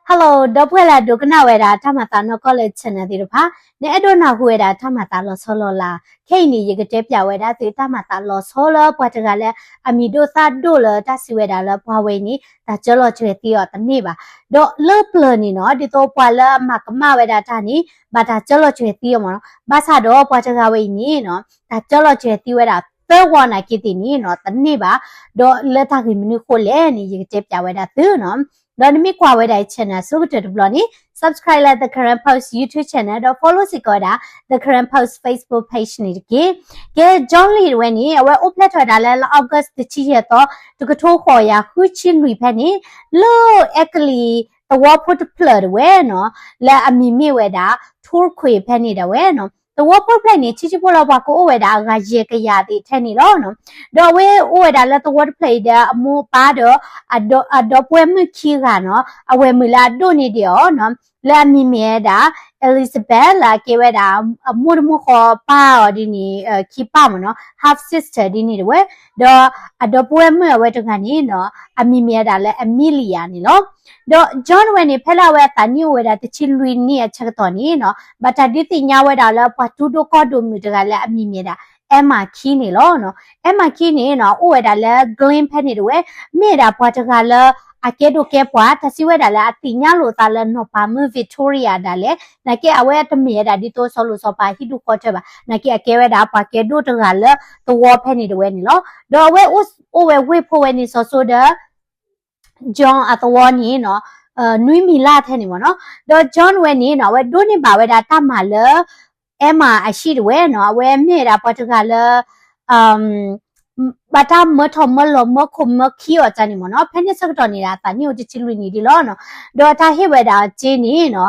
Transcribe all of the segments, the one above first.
Hello ဒီပုၢ်ဝဲၢ်လၢအဒိကနၣ်ဝဲဒၣ်တၢ်မၤသးနီၢ်ကီၢ်လၢ channel သ့ၣ်တဖၣ်, နအဲၣ်ဒိးနၢ်ဟူဝဲဒၣ်တၢ်မၤသးလီၤဆီလီၤလး, ခဲအံၤန့ၣ် ယကတဲပၠးဝဲဒၣ်သုတၢ်မၤသးလီၤဆီလၢပှၤတဂၤလၢအမံၤဒိၣ်သၣ်ဒိၣ်လၢတၢ်စံးဝဲဒၣ်လၢပှၤဝဲအံၤန့ၣ် တၢ်ကၢလီၤစှၤသံအီၤတန့ၢ်ဘၣ်. ဒီးလၢပျၢၤန့ၣ်နီၤ ဒ်သိးပှၤလၢအမၤကမၣ်ဝဲဒၣ်တၢ်န့ၣ် ဘၣ်တၢ်ကၢလီၤစှၤသံအီၤမ့ၢ်နီၤ. ဘၣ်ဆၣ်ဒီးပှၤတဂၤဝဲအံၤန့ၣ်နီၤ တၢ်ကၢလီၤစှၤသံဝဲဒၣ်သၢဝီနာ်က့သ့ၣ်န့ၣ်နီၤ တန့ၢ်ဘၣ်. ဒီးလၢတၢ်ဂ့ၢ်မနုၤဃိလဲၣ်န့ၣ် ယကတဲပၠးဝဲဒၣ်သုနီၤ. ဒီးနမ့ၢ်ကွၢ်ဝဲဒၣ်အံၤ channel အဆိကတၢၢ်တဘျီန့ၣ် subscribe လၢ The Karen Post YouTube channel ဒီး follow စ့ၢ်ကီးဝဲဒၣ် The Karen Post Facebook page န့ၣ်တက့ၢ်. ကဲ John Lee တဝဲန့ၣ် အဝဲအိၣ်ဖျဲၣ်ထီၣ်ဝဲဒၣ်လၢ လၢ August တဆံယဲၢ်သီ တကထိဃိးကယၤဃုဆံလွံၢ်ဖဲန့ၣ် လၢအဲကလံးသဝီဖိတဖျၢၣ်တဝဲနီၤ လၢအမံၤမ့ၢ်ဝဲဒၣ် Torquay ဖဲန့ၣ်ဒၣ်ဝဲနီၤ သဝီဖိတဖျၢၣ်န့ၣ် ဆံးဆံးဖိလီၤ ပှၤကအိၣ်ဝဲဒၣ်အဂၤယဲၢ်ကယၤသ့ၣ်ထဲန့ၣ်လီၤနီၤ. ဒီးအဝဲအိၣ်ဝဲဒၣ်လၢသဝီတဖျၢၣ်အံၤဒီးအမိၢ်အပၢ်ဒီး အဒီပုၢ်ဝဲၢ်မုၣ်ခံဂၤနီၤ အဝဲၢ်မုၣ်လၢအဒိၣ်န့ၢ်ဒံးအီၤနီၤ လၢအမံၤမ့ၢ်ဝဲဒၣ် Elizabeth လၢအကဲဝဲဒၣ် အမိၢ်တမိၢ်ဃီပၢ်အီၤဒ်န့ၣ် ခံပၢ်မ့ၢ်နီၤ half sister ဒ်န့ၣ်တဝဲ, ဒီးအဒီပုၢ်ဝဲၢ်မုၣ်အဝဲတဂၤန့ၣ်နီၤ အမံၤမ့ၢ်ဝဲဒၣ်လၢ Amelia န့ၣ်လီၤ. ဒီး John ဝဲန့ၣ် ဖဲလၢအဝဲအသးနံၣ်အိၣ်ဝဲဒၣ်တဆံလွံၢ်နံၣ်အဆၢကတီၢ်န့ၣ်နီၤ ဘၣ်တၢ်ဒုးသ့ၣ်ညါဝဲဒၣ်လၢပှၤထူဒိၣ်ကီၢ်ဒိၣ်မုၣ်တဂၤလၢအမံၤမ့ၢ်ဝဲဒၣ် Emma Key န့ၣ်လီၤ. Emma Key န့ၣ်နီၤ အိၣ်ဝဲဒၣ်လၢ Glen ဖဲန့ၣ်တဝဲ, မ့ၢ်ဝဲဒၣ်ပှၤတဂၤလၢ အကဲဒိၣ်ကဲပှၤ တၢ်စံးဝဲဒၣ်လၢအသ့ၣ်ညါလိာ်သးလၢနီၢ်ပၤမုၣ် Victoria ဒၣ်လဲာ်, နာ်က့အဝဲတမ့ၢ်ဝဲဒၣ်ဒ်သိးစီၤလိၣ်စီၤပၤဟံၣ်ဒူၣ်ဃီထၢဘၣ်, နာ်က့အကဲဝဲဒၣ်ပှၤကဲဒိၣ်တဂၤလၢသဝီဖဲန့ၣ်တဝဲန့ၣ်လီၤ. ဒီးအဝဲအိၣ်ဝဲဝ့ၢ်ဖိဝဲန့ၣ် စီၤစိဒီး John အသဝီန့ၣ်နီၤ နွံမံၤလၢထဲန့ၣ်မ့ၢ်နီၤ. ဒီး John ဝဲန့ၣ်နီၤ အဝဲဒိးန့ၢ်ဘၣ်ဝဲဒၣ်တၢ်မၤလၢ Emma အဟံၣ်တဝဲနီၤ, အဝဲမ့ၢ်ဝဲဒၣ်ပှၤတဂၤလၢ ဘၣ်တၢ်မၢထီၣ်မၢလီၤမၢခိၣ်မၢခံအီၤတၢ်န့ၣ်မ့ၢ်နီၤ. ဖဲန့ၣ်ဆၢကတီၢ်န့ၣ်ဒီး အသးနံၣ်အိၣ်တဆံလွံၢ်နံၣ်ဒံးလီၤနီၤ. ဒီးတၢ်ဟ့ၣ်ဝဲဒၣ်အီၤစ့န့ၣ်နီၤ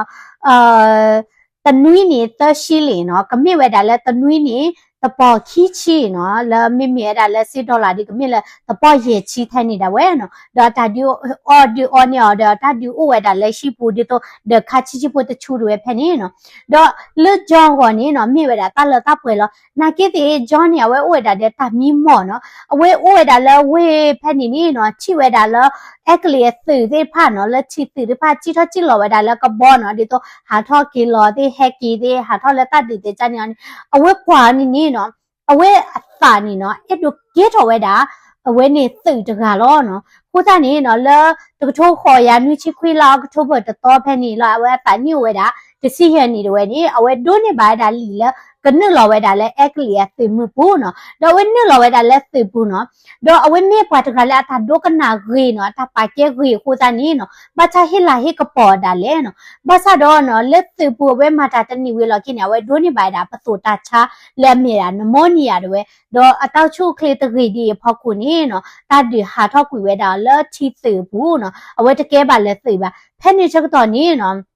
တနွံန့ၣ်သၢဆံလံနီၤ, ကမ့ၢ်ဝဲဒၣ်လၢတနွံန့ၣ် တပီၤခံဆံနီၤ, လၢမ့မ့ၢ်ဝဲဒၣ်လၢစ့ dollar ဒ်ကမ့ၢ်လၢတပီၤယဲၢ်ဆံထဲန့ၣ်ဒၣ်ဝဲနီၤ. ဒီးတၢ်ဒုးအီၣ်ဒုးအီန့ၢ်အီၤဒီး တၢ်ဒုးအိၣ်ဝဲဒၣ်လၢဟံၣ်ပူၤဒ်သိး ဒီးခါဆံဆံဖိတဆူတဝဲဖဲန့ၣ်နီၤ. ဒီးလၢ John အဂီၢ်န့ၣ်နီၤ မ့ၢ်ဝဲဒၣ်တၢ်လၢတၢ်ပှဲၤလီၤ. နာ်က့သ့ၣ် John န့ၣ် အဝဲအိၣ်ဝဲဒၣ်ဒီးတၢ်မံမီၢ်နီၤ, အဝဲအိၣ်ဝဲဒၣ်လၢဝ့ၢ်ဖဲန့ၣ်န့ၣ်နီၤ ထံၣ်ဝဲဒၣ်လၢ အဲကလံးအသုးသ့ၣ်တဖၣ်နီၤ, လၢထံသုးသ့ၣ်တဖၣ် စံၣ်ထီၣ်စံၣ်လီၤဝဲဒၣ်လၢကဘီနီၤ, ဒ်သိးဟးထီၣ်က့ၤလီၤသ့ၣ် ဟဲက့ၤသ့ၣ် ဟးထီၣ်လၢတၢ်ဒုးသ့ၣ်တဖၣ်န့ၣ်, အဝဲကွၢ်န့ၣ်န့ၣ်နီၤ အဝဲအသးန့ၣ်နီၤ အဲၣ်ဒိးကဲထီၣ်ဝဲဒၣ် အဝဲန့ၣ်သုးတဂၤလီၤနီၤ. အဃိသတးန့ၣ်နီၤ လၢတကထိဃိးကယၤနွံဆံခွံလါ October တသီဖဲန့ၣ်လီၤ အဝဲအသးနံၣ်အိၣ်ဝဲဒၣ် တဆံယဲၢ်နံၣ်တဝဲန့ၣ် အဝဲဒိးန့ၢ်ဘၣ်ဝဲဒၣ်လံာ်လၢ ကနုာ်လီၤဝဲဒၣ်လၢအဲကလံးအသုးမုၢ်ပူၤနီၤ, ဒီးအဝဲနုာ်လီၤဝဲဒၣ်လၢသုးပူၤနီၤ, ဒီးအဝဲမ့ၢ်ပှၤတဂၤလၢအတၢ်ဒိကနၣ်ဂ့ၤနီၤ, အတၢ်ပာ်ကဲဂ့ၤအဃိသတးန့ၣ်နီၤ ဘၣ်တၢ်ဟ့ၣ်လၤဟ့ၣ်ကပီၤဒၣ်လဲာ်နီၤ. ဘၣ်ဆၣ်ဒီးနီၤ လၢသုးပူၤအဝဲမၤတၢ်တနံၤဝံၤလီၢ်ခံန့ၣ် အဝဲဒိးန့ၢ်ဘၣ်ဝဲဒၣ်ပသိးတၢ်ဆါလၢအမ့ၢ်ဒၣ် pneumonia တဝဲ, ဒီးအတၢ်ဆူၣ်အိၣ်ချ့တဂ့ၤဒ်အံၤအဖီခိၣ်န့ၣ်နီၤ တၢ်ဒုးဟးထီၣ်ကွံာ်ဝဲဒၣ်လၢထံသုးအပူၤနီၤ, အဝဲတကဲဘၣ်လၢသုးဘၣ်. ဖဲန့ၣ်ဆၢကတီၢ်န့ၣ်နီၤ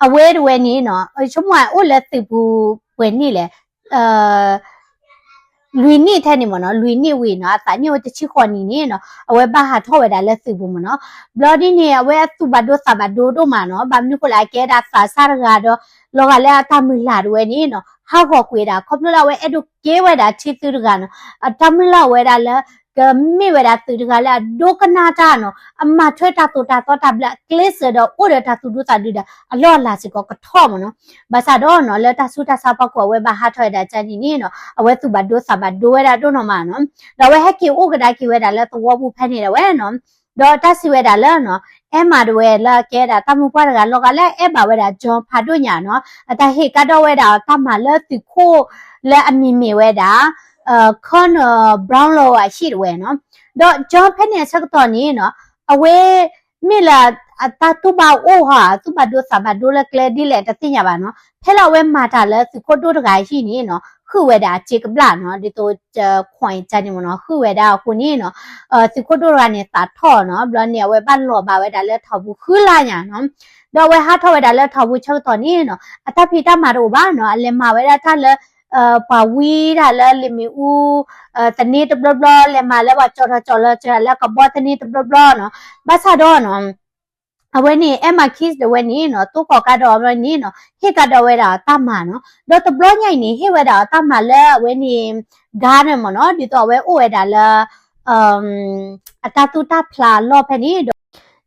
အဝဲတဝဲန့ၣ်နီၤ ဆိကမိၣ်အိၣ်လၢသုးပူၤပှဲၤနံၣ်လဲၣ်, လွံၢ်နံၣ်ထဲန့ၣ်မ့ၢ်နီၤ, လွံၢ်နံၣ်ဝံၤနီၤ အသးနံၣ်အိၣ်တဆံဃိးနံၣ်န့ၣ်နီၤ အဝဲဘၣ်ဟးထီၣ်ဝဲဒၣ်လၢသုးပူၤမ့ၢ်နီၤ. ဘျီဒ်န့ၣ် အဝဲအသူၣ်ဘၣ်ဒိသးဘၣ်ဒိဒိၣ်မးနီၤ, ဘၣ်မနုၤဃိလဲၣ် အကဲဒၣ်သးစၢ်တဂၤဒီး လီၤဂာ်လၢအတၢ်မုၢ်လၢ်တဝဲန့ၣ်နီၤ ဟးဂီၤကွံာ်ဒၣ် ခီဖျိလၢအဝဲအဲၣ်ဒိးကဲဝဲဒၣ်ထံသုးတဂၤနီၤ, အတၢ်မုၢ်လၢ်ဝဲဒၣ်လၢ ကမ့ၢ်ဝဲဒၣ်သုးတဂၤလၢအဒိကနၣ်တၢ်နီၤ, အမၤထွဲတၢ်သိၣ်တၢ်သီတၢ်ဘျၢအကျဲစၢၤဒီးအိၣ်ဒီးတၢ်သူၣ်ဒူသးဒူဒီး အလီၢ်အလၤစ့ၢ်ကီးကထီၣ်မ့ၢ်နီၤ. ဘၣ်ဆၣ်ဒီးနီၤ လၢတၢ်ဆူးတၢ်ဆါဖီခိၣ် အဝဲဘၣ်ဟးထီၣ်ဝဲဒၣ်ကန့ၣ်န့ၣ်နီၤ အဝဲသူၣ်ဘၣ်ဒိသးဘၣ်ဒိဝဲဒၣ်ဒိၣ်နီၢ်မးနီၤ, ဒီးအဝဲဟဲက့ၤအိၣ်ကဒါက့ၤဝဲဒၣ်လၢသဝီပူၤဖဲန့ၣ်ဒၣ်ဝဲနီၤ. ဒီးတၢ်စံးဝဲဒၣ်လၢနီၤ Emma တဝဲလၢအကဲဒၣ်တၢ်မုၢ်ပှၢ်တဂၤ လီၤဂာ်လၢအအဲၣ်ဘၣ်ဝဲဒၣ် John ဖးဒိၣ်ညါနီၤ, အတၢ်ဟ့ၣ်ကဒီးဝဲဒၣ်တၢ်မၤလၢသုးခိၣ်လၢအမံၤမ့ၢ်ဝဲဒၣ် Colonel Brownlow အဟံၣ်တဝဲနီၤ. ဒီး John ဖဲန့ၣ်အဆၢကတီၢ်န့ၣ်နီၤ အဝဲမ့ၢ်လၢအတၢ်တူၢ်ဘၣ်အိၣ်ဟီ သူၣ်ဘၣ်ဒိသးဘၣ်ဒိလၢကျဲဒ်လဲၣ်တသ့ၣ်ညါဘၣ်နီၤ, ဖဲလၢအဝဲမၤတၢ်လၢသုးခိၣ်ဒိၣ်တဂၤအဟံၣ်န့ၣ်နီၤ ဃုာ်ဝဲဒၣ်အစ့ကဘျၣ်နီၤ, ဒ်သိး coin န့ၣ်မ့ၢ်နီၤ ဃုာ်ဝဲဒၣ်အဃိန့ၣ်နီၤ သုးခိၣ်ဒိၣ်တဂၤန့ၣ်သးထီၣ်နီၤ, ဘျီန့ၣ် အဝဲဘၣ်လီၤဘၣ်ဝဲဒၣ်လၢထီၣ်ပူၤဃုလါညါနီၤ. ဒီးအဝဲဟးထီၣ်ဝဲဒၣ်လၢထီၣ်ပူၤဆၢကတီၢ်န့ၣ်နီၤ အတၢ်ဖံးတၢ်မၤတအိၣ်ဘၣ်နီၤ, အလဲၤမၤဝဲဒၣ်တၢ်လၢ ပှၤဝံတၢ်လၢလံာ်မ့ၣ်အူ သန့တဘျီဘျီ, လဲၤမၤလၢပှၤကၠီထီၣ်ကၠီလီၤစၢၤလၢကဘီသန့တဘျီဘျီနီၤ. ဘၣ်ဆၣ်ဒီးနီၤ အဝဲန့ၣ် Emma Key တဝဲန့ၣ်နီၤ တိၢ်ကီၣ်ကါဒီးအီၤဘျီန့ၣ်နီၤ ဟ့ၣ်ကါဒီးဝဲဒၣ်အီၤတၢ်မၤနီၤ. ဒီးတဘျီညါအံၤန့ၣ် ဟ့ၣ်ဝဲဒၣ်အီၤတၢ်မၤလၢအဝဲန့ၣ် garden မ့ၢ်နီၤ, ဒ်သိးအဝဲအိၣ်ဝဲဒၣ်လၢ အတၢ်သူၣ်တၢ်ဖျးအလီၢ်ဖဲန့ၣ်ဒီး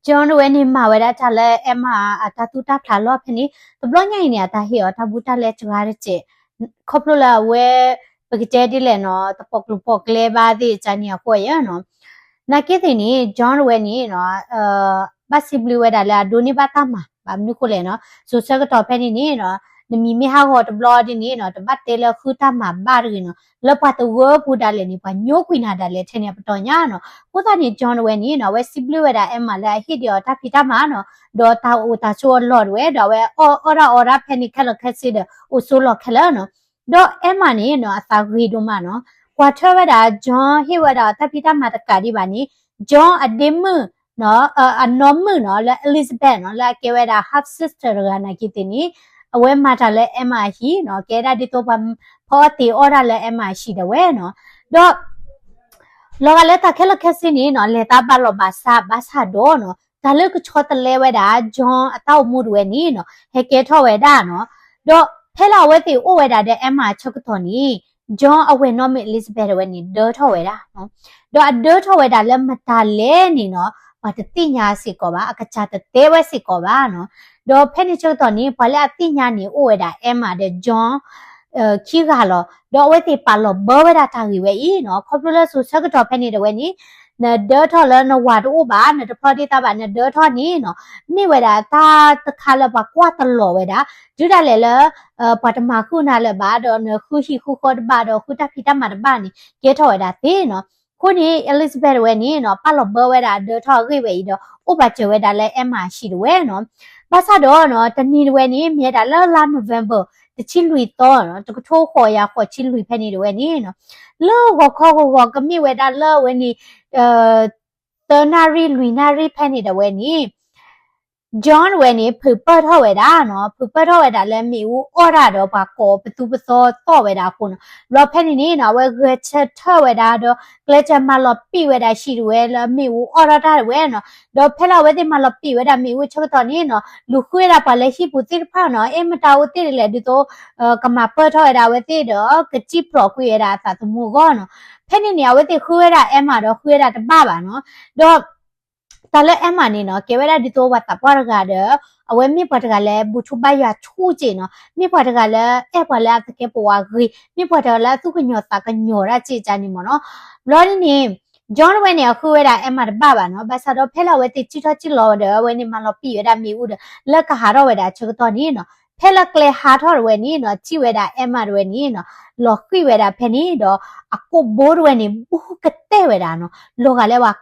John တဝဲန့ၣ် မၤဝဲဒၣ်တၢ်လၢ Emma အတၢ်သူၣ်တၢ်ဖျးလီၢ်ဖဲန့ၣ် တဘျီညါအံၤန့ၣ် အတၢ်ဟ့ၣ်အီၤတၢ်ဘူးတၢ်လဲစှၤတစဲး ခီဖျိလၢအဝဲ ပကတဲဒ်လဲၣ်နီၤ တပိာ်ကျိၤပိာ်ကျဲဘၣ်သ့ၣ်တဖၣ်န့ၣ်အဃိအံၤနီၤ. နာ်က့သ့ၣ်န့ၣ် John တဝဲန့ၣ်နီၤ ဘၣ်စံးဘျုးဝဲဒၣ်လၢအဒိးန့ၢ်ဘၣ်တၢ်မၤ ဘၣ်မနုၤဃိလဲၣ်နီၤ စိၤဆၢကတီၢ်ဖဲန့ၣ်န့ၣ်နီၤ နမံၤမ့ၢ်ဟးဂီၤတဘျီဒ်န့ၣ်နီၤ တဘၣ်တဲလၢဃုတၢ်မၤဘၣ်တဂ့ၤနီၤ လၢပှၤတဝၢပူၤဒၣ်လဲာ်န့ၣ် ပှၤညိကွံာ်နၤဒၣ်လဲာ်ထဲန့ၣ်အပတီၢ်ညါနီၤ. အဃိသတးန့ၣ် John တဝဲန့ၣ်နီၤ အဝဲစံးဘျုးဝဲဒၣ် Emma လၢအဟ့ၣ်ဒံးအီၤတၢ်ဖံးတၢ်မၤနီၤ ဒီးတၢ်အိၣ်တၢ်ဆိးအလီၢ်တဝဲ ဒီးအဝဲအီၣ်အီၣ်တၢ်အီတၢ်ဖဲန့ၣ်ခဲလၢာ်ခဲဆ့ဒီး အိၣ်ဆိးလီၢ်ခဲလၢာ်နီၤ. ဒီး Emma န့ၣ်နီၤ အသးဂ့ၤဒိၣ်မးနီၤ ကွၢ်ထွဲဝဲဒၣ် John ဟ့ၣ်ဝဲဒၣ်အီၤတၢ်ဖံးတၢ်မၤတကးဒံးဘၣ်န့ၣ် John အဒ့မုၣ်နီၤ အနီၢ်မုၣ်နီၤ လၢ Elizabeth နီၤ လၢအကဲဝဲဒၣ် half sister တဂၤနာ်က့သ့ၣ်န့ၣ် အဝဲမၤတၢ်လၢ Emma အဟံၣ်နီၤ ကဲဒၣ်ဒ်သိးပှၤဖီအီၣ်တ့ၤအီၣ်တၢ်လၢ Emma အဟံၣ်ဒၣ်ဝဲနီၤ. ဒီး လီၤဂာ်လၢတၢ်ခဲလၢာ်ခဲဆ့န့ၣ်နီၤ လဲၤတၢ်ဘၣ်လီၤဘၣ်စး ဘၣ်ဆၣ်ဒီးနီၤ တၢ်လၢကဆီတလဲဝဲဒၣ် John အတၢ်အိၣ်မူတဝဲန့ၣ်နီၤ ဟဲကဲထီၣ်ဝဲဒၣ်နီၤ. ဒီးဖဲလၢအဝဲသ့ၣ်အိၣ်ဝဲဒၣ်ဒီး Emma အဆၢကတီၢ်န့ၣ် John အဝဲၢ်နီၢ်မုၣ် Elizabeth တဝဲန့ၣ် ဒၢထီၣ်ဝဲဒၣ်နီၤ. ဒီးအဒၢထီၣ်ဝဲဒၣ်လၢမတၤလဲၣ်န့ၣ်နီၤ ပှၤတသ့ၣ်ညါစ့ၢ်ကီးဘၣ် အကစၢ်တတဲဝဲစ့ၢ်ကီးဘၣ်နီၤ. ဒီးဖဲန့ၣ်ဆၢကတီၢ်န့ၣ် ပှၤလၢအသ့ၣ်ညါန့ၣ် အိၣ်ဝဲဒၣ် Emma ဒီး John ခံဂၤလီၤ. ဒီးအဝဲသ့ၣ်ပာ်လီၤဘၢဝဲဒၣ်တၢ်ဂ့ၢ်ဝဲအံၤနီၤ ခီဖျိလၢစိၤဆၢကတီၢ်ဖဲန့ၣ်တဝဲန့ၣ် နဒၢထီၣ်လၢနဝၤတအိၣ်ဘၣ် နတဖျီဒ်သးဘၣ် နဒၢထီၣ်န့ၣ်နီၤ မ့ၢ်ဝဲဒၣ်တၢ်တခါလၢပှၤကွၢ်တလီၤဝဲဒၣ် တုၤဒၣ်လဲာ်လၢ ပှၤတမၤဃုာ်နၤလၢၤဘၣ် ဒီးနဃုဟံၣ်ဃုဃီတဘၣ် ဒီးဃုတၢ်ဖံးတၢ်မၤတဘၣ်န့ၣ် ကဲထီၣ်ဝဲဒၣ်သ့နီၤ. အဃိန့ၣ် Elizabeth တဝဲန့ၣ်နီၤ ပာ်လီၤဘၢဝဲဒၣ်အဒၢထီၣ်အဂ့ၢ်ဝဲအံၤဒီး အိၣ်ပာ်စၢၤဝဲဒၣ်လၢ Emma အဟံၣ်တဝဲနီၤ. ဘၣ်ဆၣ်ဒီးနီၤ တနံၤတဝဲန့ၣ် မ့ၢ်ဝဲဒၣ်လၢလါ November တဆံလွံၢ်သီနီၤ တကထိဃိးကယၤဃိးဆံလွံၢ်ဖဲန့ၣ်တဝဲန့ၣ်နီၤ လၢဂီၤခီဂီၤဂီၤကမ့ၢ်ဝဲဒၣ်လၢအဝဲန့ၣ် သၢနၣ်ရံၣ်လွံၢ်နၣ်ရံၣ်ဖဲန့ၣ်တဝဲန့ၣ် John တဝဲန့ၣ် ဖုးပၢၢ်ထီၣ်ဝဲဒၣ်နီၤ ဖုးပၢၢ်ထီၣ်ဝဲဒၣ်လၢမ့ၣ်အူအီၣ်တၢ်ဒီးပှၤကိးပသူပသီသီၣ်ဝဲဒၣ်အဃိနီၤ ဘျီဖဲန့ၣ်န့ၣ်နီၤ အဝဲဂဲၤဆၢထၢၣ်ဝဲဒၣ်ဒီး ကျဲးစၢးမၤလီၤပံာ်ဝဲဒၣ်ဟံၣ်တဝဲလၢမ့ၣ်အူအီၣ်ထီၣ်တၢ်တဝဲနီၤ ဒီးဖဲလၢအဝဲသ့ၣ်မၤလီၤပံာ်ဝဲဒၣ်မ့ၣ်အူဆၢကတီၢ်န့ၣ်နီၤ လူၤဃုဝဲဒၣ်ပှၤလၢဟံၣ်ပူၤသ့ၣ်တဖၣ်နီၤ အဲၣ်မတၤအိၣ်သ့ၣ်ဒ်လဲၣ်ဒ်သိး ကမၤပၢၢ်ထီၣ်ဝဲဒၣ်အဝဲသ့ၣ်ဒီး ကစံၣ်ဖျိးကွံာ်ဝဲဒၣ်အသးသမူအဂီၢ်နီၤ ဖဲန့ၣ်န့ၣ် အဝဲသ့ၣ်ဃုဝဲဒၣ် Emma ဒီးဃုဝဲဒၣ်တဘၣ်ဘၣ်နီၤ ဒီး တၢ်လၢ Emma န့ၣ်နီၤ ကဲဝဲဒၣ်ဒ်သိးပှၤသးပှၢ်တဂၤဒီး အဝဲမ့ၢ်ပှၤတဂၤလၢ ဘူးထူဘၣ်ယွၤဆူၣ်က့နီၤ မ့ၢ်ပှၤတဂၤလၢ အဲၣ်ပှၤလၢအသကဲးပဝးဂ့ၤ မ့ၢ်ပှၤတဂၤလၢအသူၣ်ကညီၤသးကညီၤတၢ်စ့ၢ်ကီးန့ၣ်မ့ၢ်နီၤ ဘျီဒ်န့ၣ် John တဝဲန့ၣ် အဃုဝဲဒၣ် Emma တဘၣ်ဘၣ်နီၤ ဘၣ်ဆၣ်ဒီးဖဲလၢအဝဲသ့ၣ်စံၣ်ထီၣ်စံၣ်လီၤဒီး အဝဲန့ၣ်မၤလီၤပံာ်ဝဲဒၣ်မ့ၣ်အူဒီး လၢကဟးထီၣ်ဝဲဒၣ်ဆၢကတီၢ်န့ၣ်နီၤ ဖဲလၢကျဲဟးထီၣ်တဝဲန့ၣ်နီၤ ထံၣ်ဝဲဒၣ် Emma တဝဲန့ၣ်နီၤ လီၤဃံၣ်ဝဲဒၣ်ဖဲန့ၣ်ဒီး အကိာ်ဘိတဝဲန့ၣ် ဘူးကတဲာ်ဝဲဒၣ်နီၤ လီၤဂာ်လၢပှၤ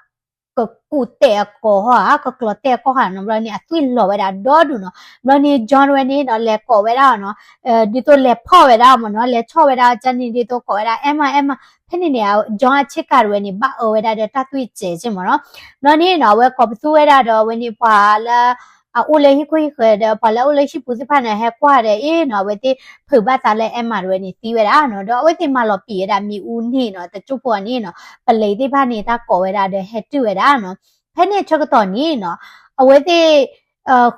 ကကူးတဲာ်အကိာ်ဟီဧါ ကကျီၤတဲာ်အကိာ်ဟီဧါနီၤ ဘျီန့ၣ် အသွံၣ်လီၤဝဲဒၣ်ဒီဒူၣ်နီၤ ဘျီန့ၣ် John တဝဲန့ၣ်နီၤ လဲၤကိးဝဲဒၣ်နီၤ ဒ်သိးလဲၤဖီၣ်ဝဲဒၣ်မ့ၢ်နီၤ လဲၤဆီၣ်ဝဲဒၣ်ကန့ၣ် ဒ်သိးကိးဝဲဒၣ် Emma Emma ဖဲန့ၣ်န့ၣ် John အဆ့ကၤတဝဲန့ၣ် ဘၣ်အၢဝဲဒၣ်ဒီးတၢ်သွံၣ်စဲးစ့ၢ်မ့ၢ်နီၤ ဘျီန့ၣ်နီၤ အဝဲကိးပသူဝဲဒၣ်ဒီး အဝဲန့ၣ်ပှၤလၢ အအိၣ်လၢဟံၣ်ခိၣ်ဟံၣ်ဃၢၤဒီး ပှၤလၢအအိၣ်လၢဟံၣ်ပူၤသ့ၣ်တဖၣ်န့ၣ် ဟဲကွၢ်ဒီးအ့ၣ်နီၤ အဝဲသ့ၣ်ဖုးဘၣ်သးလၢ Emma တဝဲန့ၣ်သံဝဲဒၣ်နီၤ ဒီးအဝဲသ့ၣ်မၤလီၤပံာ်ဝဲဒၣ်မ့ၣ်အူန့ၣ်နီၤ တစိၢ်ဖိအန့ၣ်နီၤ ပလံးသ့ၣ်တဖၣ်န့ၣ် တၢ်ကိးဝဲဒၣ်ဒီးဟဲတုၤဝဲဒၣ်နီၤ ဖဲန့ၣ်ဆၢကတီၢ်န့ၣ်နီၤ အဝဲသ့ၣ်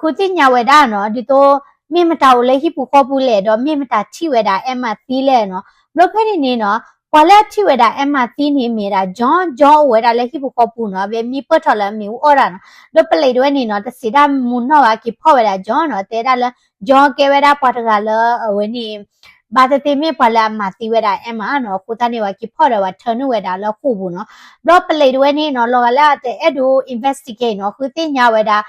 ဃုသ့ၣ်ညါဝဲဒၣ်နီၤ ဒ်သိး မ့ၢ်မတၤအိၣ်လၢဟံၣ်ပူၤဃီပူၤလဲၣ် ဒီးမ့ၢ်မတၤထံၣ်ဝဲဒၣ် Emma သံလဲၣ်နီၤ ဘျီဖဲန့ၣ်န့ၣ်နီၤ ပှၤလၢအထံၣ်ဝဲဒၣ် Emma သံန့ၣ် မ့ၢ်ဝဲဒၣ် John John အိၣ်ဝဲဒၣ်လၢဟံၣ်ပူၤဃီပူၤနီၤ အဝဲမံပၢၢ်ထီၣ်လၢမ့ၣ်အူအီၣ်တၢ်နီၤ ဒီးပလံးတဝဲန့ၣ်နီၤ တစံးတၢ်မူနီၢ်ဘၣ် က့ၤဖီၣ်ဝဲဒၣ် John နီၤ တဲဒၣ်လၢ John ကဲဝဲဒၣ်ပှၤတဂၤလၢအဝဲန့ၣ် ဘၣ်သ့ၣ်သ့ၣ်မ့ၢ်ပှၤလၢအမၤသံဝဲဒၣ် Emma နီၤ အဃိသတးန့ၣ် ပှၤက့ၤဖီၣ်ဒီးပှၤထၢနုာ်ဝဲဒၣ်လၢဃိာ်ပူၤနီၤ ဘျီပလံးတဝဲန့ၣ်နီၤ လီၤဂာ်လၢအတအဲၣ်ဒိး investigate နီၤ ဃုသ့ၣ်ညါဝဲဒၣ်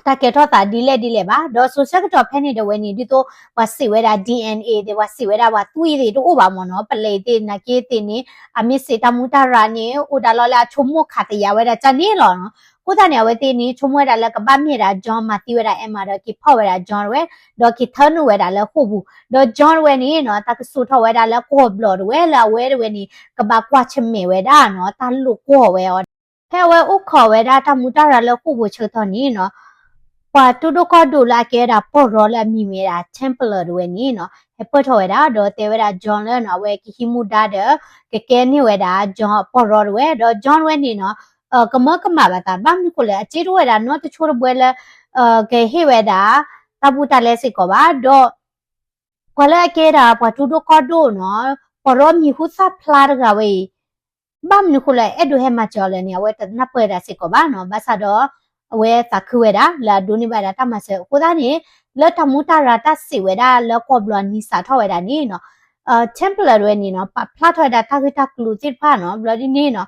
တၢ်ကဲထီၣ်သးဒ်လဲၣ်ဒ်လဲၣ်ဘၣ် ဒီးစိၤဆၢကတီၢ်ဖဲန့ၣ်တဝဲန့ၣ် ဒ်သိးပှၤစံးဝဲဒၣ် DNA သ့ၣ် ပှၤစံးဝဲဒၣ်ပှၤသွံၣ်သ့ၣ်တအိၣ်ဘၣ်မ့ၢ်နီၤ ပလံးသ့ၣ်နာ်က့သ့ၣ်န့ၣ် အမ့ၢ်စံးတၢ်မူတၢ်ရၢ်န့ၣ် အိၣ်ဒၣ်လီၤလၢအဆိကမိၣ်ခးသယၤဝဲဒၣ်ကန့ၣ်လီၤနီၤ အဃိသတးန့ၣ် အဝဲသ့ၣ်န့ၣ် ဆိကမိၣ်ဝဲဒၣ်လၢကဘၣ်မ့ၢ်ဒၣ် John မၤသံဝဲဒၣ် Emma ဒီးက့ၤဖီၣ်ဝဲဒၣ် John တဝဲ ဒီးက့ၤထၢနုာ်ဝဲဒၣ်လၢဃိာ်ပူၤ ဒီး John တဝဲန့ၣ်နီၤ တၢ်ကစိာ်ထီၣ်ဝဲဒၣ်လၢကီၢ်ဘျီၣ်တဝဲလၢအဝဲတဝဲန့ၣ် ကဘၣ်ကွၢ်ဆၢၣ်မဲာ်ဝဲဒၣ်နီၤ တၢ်လိာ်ကွီၢ်ဝဲအီၤ ဖဲအဝဲအိၣ်ခိးဝဲဒၣ်တၢ်မူတၢ်ရၢ်လၢဃိာ်ပူၤဆၢကတီၢ်န့ၣ်နီၤ ပှၤတူၢ်ဒိၣ်ကီၢ်ဒိၣ်လၢအကဲဝဲဒၣ်ပီၢ်ရီလၢအမံၤမ့ၢ်ဝဲဒၣ် Templar တဝဲန့ၣ်နီၤ ဟဲပၢၢ်ထီၣ်ဝဲဒၣ် ဒီးတဲဝဲဒၣ် John လၢနီၤ အဝဲကဟံးမူဒါဒီး ကကဲန့ၢ်ဝဲဒၣ် John အပီၢ်ရီတဝဲ ဒီး John တဝဲန့ၣ်နီၤ ကမၢကမၣ်ဘၣ်သး ဘၣ်မနုၤဃိလဲၣ် အစ့တအိၣ်ဝဲဒၣ်နီတဆိတဘှဲလၢ ကဟ့ၣ်ဝဲဒၣ် တၢ်ဘူးတၢ်လဲစ့ၢ်ကီးဘၣ် ဒီး ပှၤလၢအကဲဒၣ်ပှၤတူၢ်ဒိၣ်ကီၢ်ဒိၣ်နီၤ ပီၢ်ရီမံၤဟူသၣ်ဖျါတဂၤဝဲအံၤ ဘၣ်မနုၤဃိလၢအဲၣ်ဒိးဟဲမၤစၢၤအီၤလဲၣ်န့ၣ် အဝဲတနၢ်ပၢၢ်ဝဲဒၣ်စ့ၢ်ကီးဘၣ်နီၤ. ဘၣ်ဆၣ်ဒီး အဝဲသးခုဝဲဒၣ်လၢအဒိးန့ၢ်ဘၣ်ဝဲဒၣ်တၢ်မၤစၢၤအဃိသတးန့ၣ် လၢတၢ်မူတၢ်ရၤတၢ်စံးဝဲဒၣ်လၢကီၢ်ဘျီနံၤစးထီၣ်ဝဲဒၣ်န့ၣ်နီၤ Templar တဝဲန့ၣ်နီၤ ပာ်ဖျါထီၣ်ဝဲဒၣ်တၢ်ဂ့ၢ်တၢ်ကျိၤသ့ၣ်တဖၣ်နီၤ. ဘျီဒ်န့ၣ်နီၤ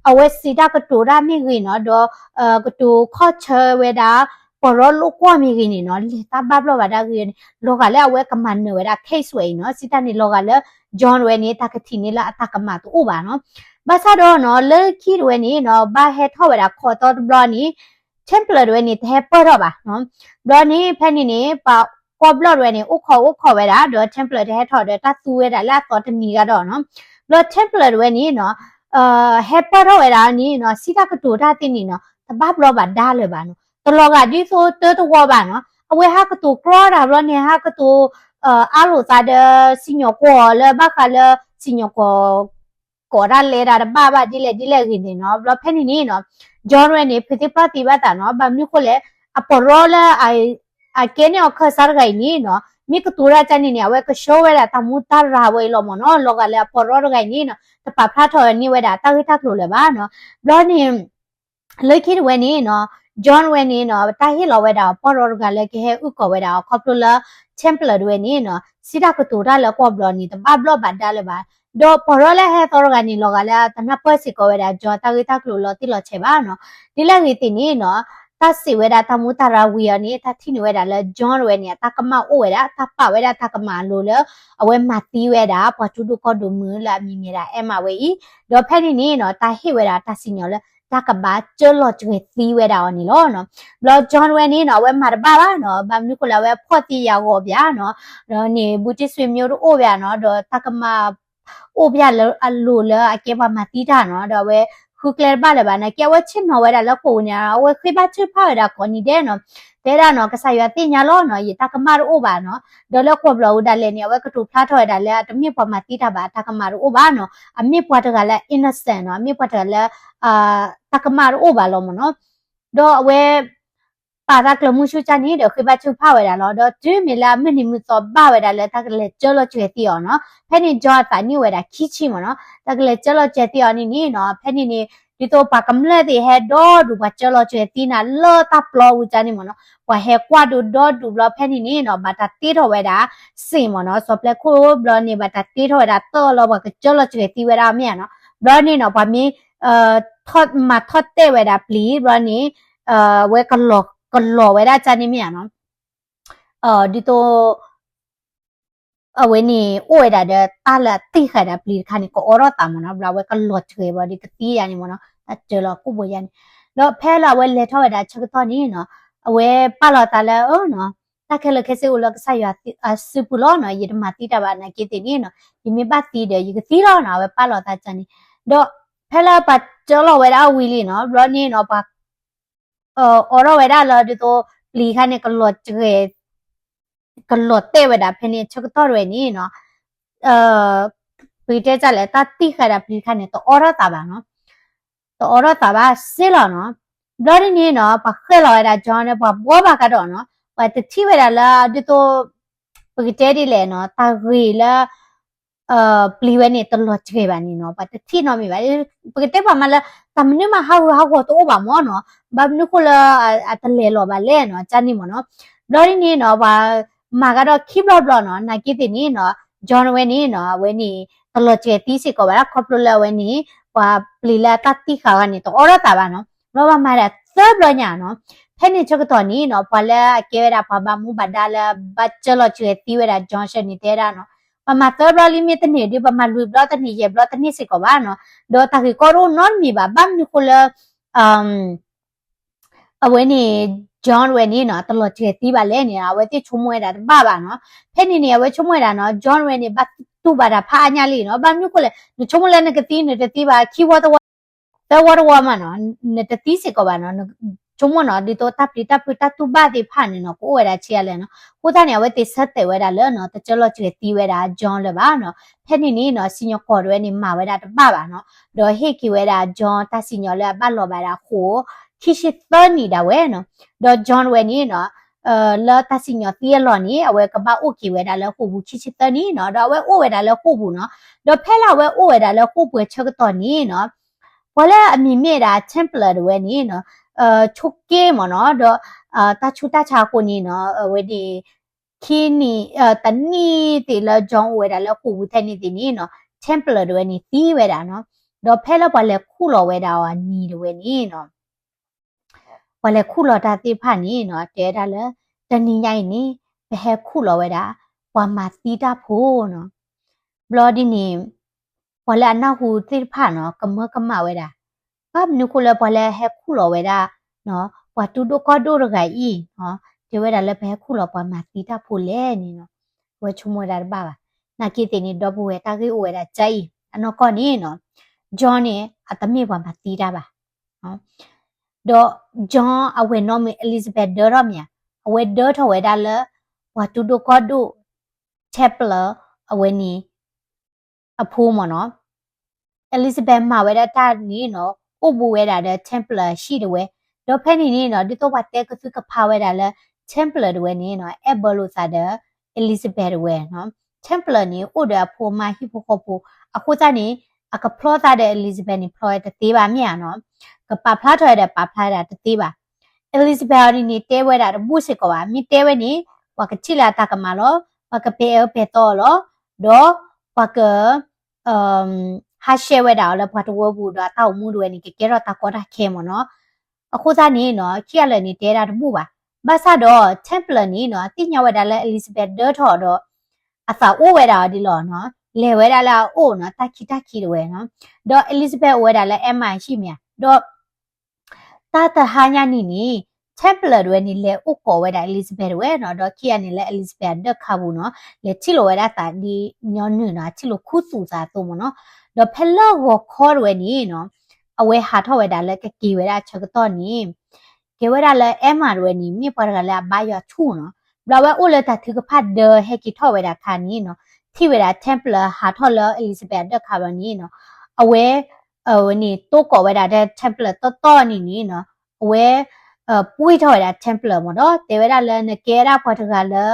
အဝဲစံးတၢ်ကတိၤတၢ်မ့ၢ်ဂ့ၤနီၤ ဒီး ကတိၤခီၣ်ဆၢဝဲဒၣ် ပီၢ်ရီလိာ်ကွီၢ်မ့ၢ်ဂ့ၤန့ၣ်နီၤ လဲၤတၢ်ဘၣ်ဘျီၣ်ဘၣ်ဒၣ်ဂ့ၤန့ၣ် လီၤဂာ်လၢအဝဲကမၤနၢၤဝဲဒၣ် case ဝဲအံၤနီၤ. စံးတၢ်န့ၣ်လီၤဂာ်လၢ John ဝဲန့ၣ် တၢ်ကထံၣ်န့ၢ်လၢအတၢ်ကမၣ်တအိၣ်ဘၣ်နီၤ. ဘၣ်ဆၣ်ဒီးနီၤ လၢခံတဝဲန့ၣ်နီၤ ဘၣ်ဟဲထီၣ်ဝဲဒၣ်ခီတီတဘျီန့ၣ် Templar တဝဲန့ၣ် တဟဲပၢၢ်ထီၣ်ဘၣ်နီၤ. ဘျီန့ၣ် ဖဲန့ၣ်န့ၣ် ပှၤကီၢ်ဘျီၣ်တဝဲန့ၣ် အိၣ်ခိးအိၣ်ခိးဝဲဒၣ် ဒီး Templar တဟဲထီၣ်ဒီးတၢ်သူဝဲဒၣ်လၢအသီတနံၤဂၤဒီးနီၤ. ဘျီ Templar တဝဲန့ၣ်နီၤ ဟဲပၢၢ်ထီၣ်ဝဲဒၣ်န့ၣ်နီၤ စံးတၢ်ကတိၤတၢ်သ့ၣ်န့ၣ်နီၤ တဘၣ်ဘျီဘၣ်ဒါလၢၤဘၣ်နီၤ. တလီၤဂာ်ဒ်သိးတၢတဝီဘၣ်နီၤ. အဝဲဟးကတိၤကြီတၢ်ဘျီန့ၣ် ဟးကတိၤ အါလိာ်သးဒီး စံၣ်ညီၣ်ကွီၢ်လၢဘၣ်ဃးလၢ စံၣ်ညီၣ်ကွီၢ် ကိးတၢ်လဲၤတၢ်တဘၣ်ဘၣ်ဒ်လဲၣ်ဒ်လဲၣ်ဂ့ၤန့ၣ်နီၤ. ဘျီဖဲန့ၣ်န့ၣ်နီၤ John ဝဲန့ၣ် ဖုးသ့ၣ်ဖျီၣ်သ့ဘၣ်သးနီၤ ဘၣ်မနုၤဃိလဲၣ် အပီၢ်ရီလၢ အကဲန့ၢ်အီၤခၢၣ်စးတဂၤအံၤန့ၣ်နီၤ မ့ၢ်ကတိၤတၢ်ကန့ၣ်န့ၣ် အဝဲကဆှၢဝဲဒၣ်တၢ်မူတၢ်ရၤဝဲအံၤလီၤမ့ၢ်နီၤ. လီၤဂာ်လၢအပီၢ်ရီတဂၤအံၤန့ၣ်နီၤ တပာ်ဖျါထီၣ်န့ၢ်ဝဲဒၣ်တၢ်ဂ့ၢ်တၢ်ကျိၤလၢၤဘၣ်နီၤ. ဘျီန့ၣ် လၢခံတဝဲန့ၣ်နီၤ John ဝဲန့ၣ်နီၤ တၢ်ဟ့ၣ်လီၤဝဲဒၣ်ပီၢ်ရီတဂၤလၢကဟဲအုၣ်ကီၤဝဲဒၣ်အီၤ ခီဖျိလၢ Templar တဝဲန့ၣ်နီၤ စံးတၢ်ကတိၤတၢ်လၢကီၢ်ဘျီန့ၣ် တဘၣ်ဘျီဘၣ်ဒါလၢၤဘၣ်. ဒီးပီၢ်ရီလၢဟဲသီတဂၤန့ၣ် လီၤဂာ်လၢတနၢ်ပၢၢ်စ့ၢ်ကီးဝဲဒၣ် John တၢ်ဂ့ၢ်တၢ်ကျိၤလီၤတံၢ်လီၤဆဲးဘၣ်နီၤ. ဒ်လဲၣ်ဂ့ၤသ့ၣ်န့ၣ်နီၤ တၢ်စံးဝဲဒၣ်တၢ်မူတၢ်ရၤဝံၤအီၤန့ၣ် တၢ်ထံၣ်န့ၢ်ဝဲဒၣ်လၢ John တဝဲန့ၣ် အတၢ်ကမၣ်အိၣ်ဝဲဒၣ် တၢ်ပာ်ဝဲဒၣ်တၢ်ကမၣ်အလိၤလၢ အဝဲမၤသံဝဲဒၣ် ပှၤကၠူဒိၣ်ကီၢ်ဒိၣ်မုၣ်လၢအမံၤမ့ၢ်ဒၣ် Emma ဝဲအံၤ, ဒီးဖဲန့ၣ်န့ၣ်နီၤ တၢ်ဟ့ၣ်ဝဲဒၣ်တၢ်စံၣ်ညီၣ်လၢ တၢ်ကဘၣ်ကၢလီၤစှဲၤသံဝဲဒၣ်အီၤန့ၣ်လီၤ. ဘျီ John ဝဲန့ၣ်နီၤ အဝဲမၤတဘၣ်ဘၣ်နီၤ, ဘၣ်မနုၤဃိလၢအဝဲဖှီၣ်သံယာ်ဂီၤပၠးနီၤ, ဒီးန့ၣ် ဘူးတံၢ်ဆွေမျိုးတအိၣ်ပၠးနီၤ, ဒီးတၢ်ကမၣ် အိၣ်ပၠးလၢအလိၤလၢအကဲပှၤမၤသံတၢ်နီၤ, ဒီးအဝဲဃုကျဲတဘၣ်လၢၤဘၣ်, နာ်က့အဝဲဆ့ၣ်နီၤဝဲဒၣ်လၢဃိာ်ပူၤန့ၣ် အဝဲဃ့ဘါထုကဖၣ်ဝဲဒၣ်ကိးနံၤဒဲးနီၤ, တဲဒၣ်နီၤ ကစၢ်ယွၤသ့ၣ်ညါလီၤနီၤ, ယတၢ်ကမၣ်တအိၣ်ဘၣ်နီၤ, ဒီးလၢကွီၢ်ဘျီၣ်အူဒၣ်လဲာ်န့ၣ် အဝဲကတိၤဖျါထီၣ်ဝဲဒၣ်လၢအတမ့ၢ်ပှၤမၤသံတၢ်ဘၣ်, အတၢ်ကမၣ်တအိၣ်ဘၣ်နီၤ, အမ့ၢ်ပှၤတဂၤလၢ innocent နီၤ, အမ့ၢ်ပှၤတဂၤလၢ တၢ်ကမၣ်တအိၣ်ဘၣ်လီၤမ့ၢ်နီၤ. ဒီးအဝဲ ပာ်သးကျၢၤမုၢ်ဆူၣ်ကၢ်န့ၣ်ဒီး ဃ့ဘါထုကဖၣ်ဝဲဒၣ်လီၤ. ဒီးတုၤမ့ၢ်လၢအမုၢ်နံၤမုၢ်သီဘၣ်ဝဲဒၣ်လၢတၢ်ကလဲၤကၢလီၤစှဲၤသံအီၤနီၤ, ဖဲန့ၣ် John အသးနံၣ်ဝဲဒၣ်ခံဆံမ့ၢ်နီၤ, တၢ်ကလဲၤကၢလီၤစှဲၤသံအီၤန့ၣ်န့ၣ်နီၤ, ဖဲန့ၣ်န့ၣ် ဒ်သိးပှၤကမျၢၢ်သ့ၣ်ဟဲဒီဒူၣ် ပှၤကၢလီၤစှဲၤသံနၤလၢတၢ်ပျီပူၤကၢ်န့ၣ်မ့ၢ်နီၤ, ပှၤဟဲကွၢ်ဒိးဒီဒူၣ်ဘျီဖဲန့ၣ်န့ၣ်နီၤ, ဘၣ်တၢ်တ့ထီၣ်ဝဲဒၣ်စ့ၢ်မ့ၢ်နီၤ, စီၤပျဲခိၣ်ဘျီန့ၣ် ဘၣ်တၢ်တ့ထီၣ်ဝဲဒၣ်တၢ်လၢပှၤကၢလီၤစှဲၤသံဝဲဒၣ်မ့ၢ်ဧါနီၤ, ဘျီန့ၣ်နီၤ ပှၤမ့ၢ် မၤထီၣ်တဲာ်ဝဲဒၣ်ပျံၤဘျီန့ၣ် အဝဲကလီၤဝဲဒၣ်ကၢ်န့ၣ်မ့ၢ်ဧါနီၤ, ဒ်သိး အဝဲန့ၣ် အိၣ်ဝဲဒၣ်ဒီးတၢ်လၢအတ့ၢ်ဃာ်ဒၣ်ပျံၤတခါန့ၣ် ကအီထီၣ်သးမ့ၢ်နီၤ, ဘျီအဝဲကလီၤစှဲၤဘျီဒီးကသံယၤန့ၣ်မ့ၢ်နီၤ, တၢ်ကၢလီၤကိၣ်ဘိယၤန့ၣ်, ဒီးဖဲလၢအဝဲလဲၤထီၣ်ဝဲဒၣ်ဆၢကတီၢ်န့ၣ်နီၤ, အဝဲပာ်လီၤသးလၢ တၢ်ခဲလၢာ်ခဲဆ့အိၣ်လၢကစၢ်ယွၤအစုပူၤလီၤနီၤ, ယတမၤသံတၢ်ဘၣ်နာ်က့သ့ၣ်န့ၣ်နီၤ, ယမ့ၢ်ဘၣ်သံဒီးယကသံလီၤနီၤ, အဝဲပာ်လီၤသးကၢ်န့ၣ်, ဒီးဖဲလၢပှၤကၢလီၤဝဲဒၣ်အဝံၤလံနီၤ, ဘျီန့ၣ်နီၤ ပှၤ အိးထီၣ်ဝဲဒၣ်လၢဒ်သိး ပျံၤခါန့ၣ် ကလီၤတဲာ်ဝဲဒၣ်ဖဲန့ၣ် ဆၢကတီၢ်တဝဲန့ၣ်နီၤ, ပကတဲတၢ်လဲၣ် တၢ်တ့ၢ်ဃာ်ဒၣ်ပျံၤတခါန့ၣ် တအိးထီၣ်သးဘၣ်နီၤ, တအိးထီၣ်သးဘၣ်စ့ၢ်လီၤနီၤ, ဘျီဒ်န့ၣ်နီၤ ပှၤဃဲလီၤဝဲဒၣ် John န့ၣ် ပှၤဘှီဘၣ်ကဒီးနီၤ, ပှၤတထံၣ်ဝဲဒၣ်လၢဒ်သိး ပကတဲဒ်လဲၣ်နီၤ တၢ်ဂ့ၢ်လၢ ပျံၤဝဲန့ၣ် တလီၤစှဲၤဘၣ်န့ၣ်နီၤ, ပှၤတထံၣ်နီတမံၤဘၣ်, ပကတဲပှၤမၤလၢ တၢ်မနုၤမးဟးဂူာ်ဟးဂီၤတအိၣ်ဘၣ်မ့ၢ်နီၤ, ဘၣ်မနုၤဃိလၢ အတလဲၤလီၤဘၣ်လဲၣ်နီၤ, ကၢ်န့ၣ်မ့ၢ်နီၤ, ဘျီဒ်န့ၣ်နီၤ ပှၤမၤကဒီးခံဘျီတဘျီနီၤ, နာ်က့သ့ၣ်န့ၣ်နီၤ, John ဝဲန့ၣ်နီၤ အဝဲန့ၣ် တလီၤစှဲၤသံစ့ၢ်ကီးဘၣ် ခီဖျိလၢအဝဲန့ၣ် ပှၤပျံၤလၢအတၢ်တ့ၢ်ဃာ်အဂီၢ်န့ၣ် တအိးထီၣ်သးဘၣ်နီၤ, ဘျီပှၤမၤဒၣ်သၢဘျီညါနီၤ, ဖဲန့ၣ်ဆၢကတီၢ်န့ၣ်နီၤ ပှၤလၢအကဲဝဲဒၣ်ပှၤဘၣ်မူဘၣ်ဒါလၢဘၣ်ကၢလီၤစှဲၤသံဝဲဒၣ် John ဆၢန့ၣ်တဲဒၣ်နီၤ, ပှၤမၤသၢဘျီလံမ့ၢ်တန့ၢ်ဒီး ပှၤမၤလွံၢ်ဘျီတန့ၢ်ယဲၢ်ဘျီတန့ၢ်စ့ၢ်ကီးဘၣ်နီၤ, ဒီးတၢ်ဂ့ၢ်ကီတအိၣ်နီတမံၤဘၣ်, ဘၣ်မနုၤဃိလၢ အဝဲန့ၣ် John ဝဲန့ၣ်နီၤ တလီၤစှဲၤသံဘၣ်လဲၣ်န့ၣ် အဝဲသ့ၣ်ဆိကမိၣ်ဝဲဒၣ်တဘၣ်ဘၣ်နီၤ, ဖဲန့ၣ်န့ၣ် အဝဲဆိကမိၣ်ဝဲဒၣ်နီၤ John ဝဲန့ၣ် ဘၣ်တူၢ်ဘၣ်တၢ်ဖးအါညါလံနီၤ, ဘၣ်မနုၤဃိလဲၣ် နဆိကမိၣ်လၢနကသံနတသံဘၣ် ခံဝီတဝီ သၢဝီတဝီမးနီၤ နတသံစ့ၢ်ကီးဘၣ်နီၤ, ဆိကမိၣ်နီၤ ဒ်သိးတၢ်ပျံၤတၢ်ဖုးတၢ်တူၢ်ဘၣ်သ့ၣ်တဖၣ်န့ၣ်နီၤ ကအိၣ်ဝဲဒၣ်ဆံးအါလဲၣ်နီၤ, အဃိသတးန့ၣ် အဝဲသ့ၣ်ဆၢတဲာ်ဝဲဒၣ်လၢနီၤ တကၢလီၤစှဲၤသံဝဲဒၣ် John လၢၤဘၣ်နီၤ, ဖဲန့ၣ်န့ၣ်နီၤ စံၣ်ညီၣ်ကွီၢ်တဝဲန့ၣ် မၤဝဲဒၣ်တဘၣ်ဘၣ်နီၤ, ဒီးဟ့ၣ်က့ၤဝဲဒၣ် John တၢ်စံၣ်ညီၣ်လၢအဘၣ်လီၤဘၣ်ဒၣ်ဃိာ် ခံဆံသၢနံၣ်ဒၣ်ဝဲနီၤ, ဒီး John ဝဲန့ၣ်နီၤ လၢတၢ်စံၣ်ညီၣ်သံအလီၢ်န့ၣ် အဝဲကဘၣ်အိၣ်က့ၤဝဲဒၣ်လၢဃိာ်ပူၤခံဆံသၢနံၣ်နီၤ, ဒီးအဝဲအိၣ်ဝဲဒၣ်လၢဃိာ်ပူၤနီၤ, ဒီးဖဲလၢအဝဲအိၣ်ဝဲဒၣ်လၢဃိာ်ပူၤအဆၢကတီၢ်န့ၣ်နီၤ ပှၤလၢအမံၤမ့ၢ်ဒၣ် Templar တဝဲန့ၣ်နီၤ, ဆိးက့မ့ၢ်နီၤ, ဒီး တၢ်ဆူးတၢ်ဆါအဃိန့ၣ်နီၤ, အဝဲန့ၣ် ခံနံၣ်, တနံၣ်သ့ၣ်လၢ John အိၣ်ဝဲဒၣ်လၢဃိာ်ပူၤထဲန့ၣ်သ့ၣ်န့ၣ်နီၤ, Templar တဝဲန့ၣ်သံဝဲဒၣ်နီၤ. ဒီးဖဲလၢပှၤလဲၤခူၣ်လီၤဝဲဒၣ်အီၤအနံၤတဝဲန့ၣ်နီၤ, ပှၤလဲၤခူၣ်လီၤတၢ်သ့ၣ်တဖၣ်န့ၣ်နီၤ, တဲဝဲဒၣ်လၢ တနံၤညါအံၤန့ၣ် ပဟဲခူၣ်လီၤဝဲဒၣ် ပှၤမၤသံတၢ်ဖိနီၤ. ဘျီဒ်န့ၣ် ပှၤလၢအနၢ်ဟူသ့ၣ်တဖၣ်နီၤ ကမၢကမၣ်ဝဲဒၣ်, ဘၣ်မနုၤဃိလၢပှၤလၢဟဲခူၣ်လီၤဝဲဒၣ် ပှၤတူၢ်ဒိၣ်ကီၢ်ဒိၣ်တဂၤအံၤ တဲဝဲဒၣ်လၢပဟဲခူၣ်လီၤပှၤမၤသံတၢ်ဖိလဲၣ်န့ၣ်နီၤ, အဝဲဆိကမိၣ်ဝဲဒၣ်တဘၣ်ဘၣ်. နာ်က့သ့ၣ်န့ၣ် ဒီပုၢ်ဝဲၢ် တၢ်ဂ့ၢ်အိၣ်ဝဲဒၣ်ကအံၤ အနီၢ်ကီၢ်န့ၣ်နီၤ, John န့ၣ် အတမ့ၢ်ပှၤမၤသံတၢ်ဘၣ်. ဒီး John အဝဲၢ်နီၣ်မုၣ် Elizabeth ဒၢထီၣ်မ့ၢ်ဧါ, အဝဲဒၢထီၣ်ဝဲဒၣ်လၢ ပှၤတူၢ်ဒိၣ်ကီၢ်ဒိၣ် Templar အဝဲန့ၣ် အဖိမ့ၢ်နီၤ. Elizabeth မၤဝဲဒၣ်တၢ်န့ၣ်နီၤ အိၣ်ဘူးဝဲဒၣ်ဒီး Templar ဟံၣ်တဝဲ, ဒီးဖဲန့ၣ်န့ၣ်နီၤ ဒ်သိးပှၤတဲကသုၣ်ကဖးဝဲဒၣ်လၢ Templar တဝဲန့ၣ်နီၤ အဲၣ်ဘၢလိာ်သးဒီး Elizabeth တဝဲနီၤ. Templar န့ၣ် အိၣ်ဒီးအဖိအမါဟံၣ်ဖိဃီဖိ, အဃိသတးန့ၣ် အကဖျီသးဒီး Elizabeth န့ၣ် ဖျီဝဲတသ့ဘၣ်မ့ၢ်ဧါနီၤ, ကပာ်ဖျါထီၣ်ဝဲဒီးပာ်ဖျါဝဲဒၣ်တသ့ဘၣ်. Elizabeth အီၤဒ်န့ၣ် တဲဝဲဒၣ်တဘူၣ်စ့ၢ်ကီးဘၣ်, မ့ၢ်တဲဝဲန့ၣ် ပှၤကထံၣ်လၢအတၢ်ကမၣ်လီၤ, ပှၤကပဲာ်အၢပဲာ်သီအီၤလီၤ, ဒီးပှၤက ဟးဆှဲးဝဲဒၣ်အီၤလၢပှၤတဝၢပူၤ ဒီးအတၢ်အိၣ်မူတဝဲန့ၣ် ကကဲထီၣ်တၢ်ကီတၢ်ခဲမ့ၢ်နီၤ. အဃိသတးန့ၣ်နီၤ ခံဂၤလၢာ်န့ၣ် တဲဒၣ်တဘူၣ်ဘၣ်. ဘၣ်ဆၣ်ဒီး Templar န့ၣ်နီၤ အသ့ၣ်ညါဝဲဒၣ်လၢ Elizabeth ဒၢထီၣ်ဒီး အသးအိၣ်ဝဲဒၣ်အီၤဒ်လီၤနီၤ, လဲၤဝဲဒၣ်လၢအအိၣ်နီၤ တၢ်ခံတၢ်ခံတဝဲနီၤ. ဒီး Elizabeth အိၣ်ဝဲဒၣ်လၢ Emma ဟံၣ်မ့ၢ်ဧါ, ဒီး တၢ်တဟါညါန့ၣ်န့ၣ် Templar တဝဲန့ၣ် လဲၤအိၣ်ကိးဝဲဒၣ် Elizabeth တဝဲနီၤ, ဒီးခံဂၤန့ၣ်လၢ Elizabeth အဒၢးခါပူၤနီၤ လဲၤထံၣ်လိာ်ဝဲဒၣ်သးဒ်ညီနုၢ်နီၤ ထံၣ်လိာ်ခူသူၣ်သးအသိးမ့ၢ်နီၤ. ဒီးဖဲလၢဂီၤခီတဝဲန့ၣ်နီၤ အဝဲဟးထီၣ်ဝဲဒၣ်လၢကက့ၤဝဲဒၣ်အဆၢကတီၢ်န့ၣ် ကဲဝဲဒၣ်လၢ Emma တဝဲန့ၣ် မ့ၢ်ပှၤတဂၤလၢအဘါယွၤထူၣ်နီၤ. ဘျီအဝဲအိၣ်လၢတၢ်ထုကဖၣ်ဒၢဟဲက့ၤထီၣ်ဝဲဒၣ်အခါန့ၣ်နီၤ ထံၣ်ဝဲဒၣ် Templar ဟးထီၣ်လၢ Elizabeth အဒၢးခါဘျီန့ၣ်နီၤ အဝဲ န့ၣ် တိကိးဝဲဒၣ်ဒီး Templar တီတီန့ၣ်န့ၣ်နီၤ အဝဲ ပှံၢ်ထီၣ်ဝဲဒၣ် Templar မ့ၢ်ဒီး တဲဝဲဒၣ်လၢနကဲဝဲဒၣ်ပှၤတဂၤလၢ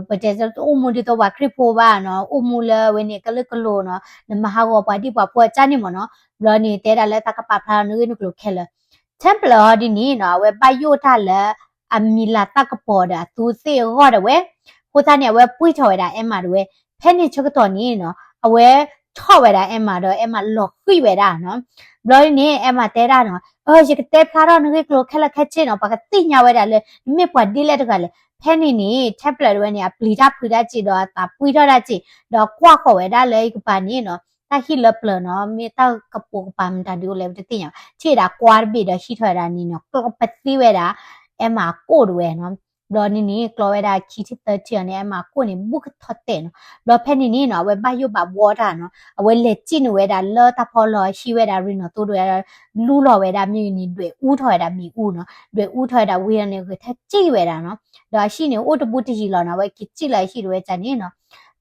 ပတဲအိၣ်မူဒ်သိးပှၤခရံာ်ဖိဘၣ်နီၤ, အိၣ်မူလၢအဝဲန့ၣ်ကလုာ်ကလိၤနီၤ, နမၤဟးဂီၤပှၤဒံၣ်ပှၤဖိအကၢ်န့ၣ်မ့ၢ်နီၤ. ဘျီန့ၣ် တဲဒၣ်လၢတၢ်ကပာ်ဖျါထီၣ်နဂ့ၢ်နကျိၤခဲလၢာ် Templar အီၤဒ်န့ၣ်နီၤ အဝဲဘၣ်ယိၣ်တၢ်လၢ အမံၤလၤတၢ်ကပီၤဒီးအသူသ့ၣ်အဂီၢ်တဝဲ, အဃိသတးန့ၣ် အဝဲပှံၢ်ထီၣ်ဝဲဒၣ် Emma တဝဲ. ဖဲန့ၣ်ဆၢကတီၢ်န့ၣ်နီၤ အဝဲထီၣ်ဝဲဒၣ် Emma ဒီး Emma လီၤဃံၣ်ဝဲဒၣ်နီၤ. ဘျီန့ၣ် Emma တဲဒၣ်နီၤ ယကတဲဖျါထီၣ်နဂ့ၢ်ကျိၤခဲလၢာ်ခဲဆ့နီၤ, ပှၤကသ့ၣ်ညါဝဲဒၣ်လၢ နမ့ၢ်ပှၤဒ်လဲၣ်တဂၤလဲၣ်. ဖဲန့ၣ်န့ၣ် Templar တဝဲန့ၣ် အပျံၤတၢ်ဖုးတၢ်စ့ၢ်ဒီးအသးပှံၢ်ထီၣ်တၢ်စ့ၢ်, ဒီးကွၢ်ဃီၤဝဲဒၣ်လၢယကပၤန့ၣ်နီၤ တၢ်ဟံၣ်လၢပျၢၤနီၤ မ့ၢ်တၢ်ကပိာ်ကပၤမတၤဒုးအိၣ်လဲၣ် ပတသ့ၣ်ညါဘၣ်. ထံၣ်ဝဲဒၣ်ကွါတဘ့ၣ်ဒီးဟံးထီၣ်ဝဲဒၣ်န့ၣ်နီၤ ကျီပသံဝဲဒၣ် Emma အကိၣ်တဝဲနီၤ. ဘျီန့ၣ်န့ၣ် ကျီဝဲဒၣ်ခံထံၣ်သၢထံၣ်အီၤန့ၣ် Emma အကိၣ်န့ၣ် ဘူးကထီၣ်တဲာ်နီၤ. ဘျီဖဲန့ၣ်န့ၣ်နီၤ အဝဲဘၣ်ယိၣ်ဘၣ်ဘှီတၢ်နီၤ အဝဲလဲၤစံၣ်နုာ်ဝဲဒၣ်လၢတၢ်ဖီလီၤ ဟံးဝဲဒၣ်ရ့ၣ်နီၣ်သိဒီး လူလီၤဝဲဒၣ်မ့ၢ်န့ၣ် ဒွဲၣ်အူထီၣ်ဝဲဒၣ်မ့ၣ်အူနီၤ ဒွဲၣ်အူထီၣ်ဝဲဒၣ်ဝံၤန့ၣ် ဂဲၤထၢၣ်စံၣ်ဝဲဒၣ်နီၤ. ဒီးအဟံၣ်န့ၣ် အိၣ်တဘူးတယံၤလီၤနီၤ အဝဲက့ၤစံၣ်လီၤအဟံၣ်တဝဲန့ၣ်နီၤ.